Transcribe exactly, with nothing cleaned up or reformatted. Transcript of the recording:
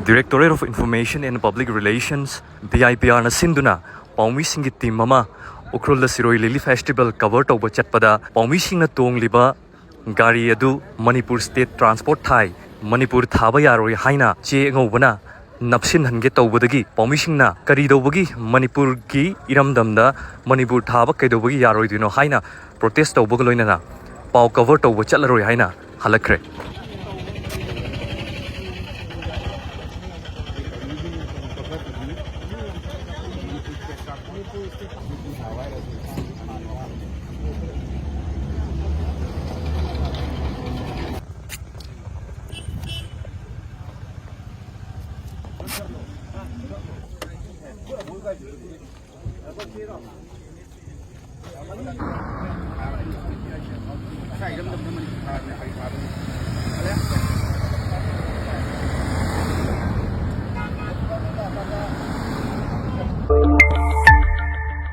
Directorate of Information and Public Relations, D I P Rꯅ ꯁꯤꯟꯗꯨꯅ ꯄꯥꯎꯃꯤꯁꯤꯡꯒꯤ team ꯑꯃ ꯎꯈ꯭ꯔꯨꯜꯗ ꯁꯤꯔꯣꯏ ꯂꯤꯂꯤ festival cover ꯇꯧꯕ ꯆꯠꯄꯗ ꯄꯥꯎꯃꯤꯁꯤꯡꯅ ꯇꯣꯡꯂꯤꯕ ꯒꯥꯔꯤ ꯑꯗꯨ ꯃꯅꯤꯄꯨꯔ ꯁ꯭ꯇꯦꯠ ꯇ꯭ꯔꯥꯟꯁꯄꯣꯔꯠ ꯊꯥꯏ, ꯃꯅꯤꯄꯨꯔ ꯊꯥꯕ ꯌꯥꯔꯣꯏ ꯍꯥꯏꯅ ꯆꯦ ꯑꯉꯧꯕꯅ ꯅꯞꯁꯤꯟꯍꯟꯒꯦ ꯇꯧꯕꯗꯒꯤ ꯄꯥꯎꯃꯤꯁꯤꯡꯅ ꯀꯔꯤ ꯇꯧꯕꯒꯤ ꯃꯅꯤꯄꯨꯔꯒꯤ ꯏꯔꯝꯗꯝꯗ ꯃꯅꯤꯄꯨꯔ ꯊꯥꯕ ꯀꯩꯗꯧꯕꯒꯤ ꯌꯥꯔꯣꯏꯗꯣꯏꯅꯣ ꯍꯥꯏꯅ ꯄ꯭ꯔꯣꯇꯦꯁ ꯇꯧꯕꯒ ꯂꯣꯏꯅꯅ ꯄꯥꯎ ꯀꯚꯔ ꯇꯧꯕ ꯆꯠꯂꯔꯣꯏ ꯍꯥꯏꯅ ꯍꯜꯂꯛꯈ꯭ꯔꯦ꯫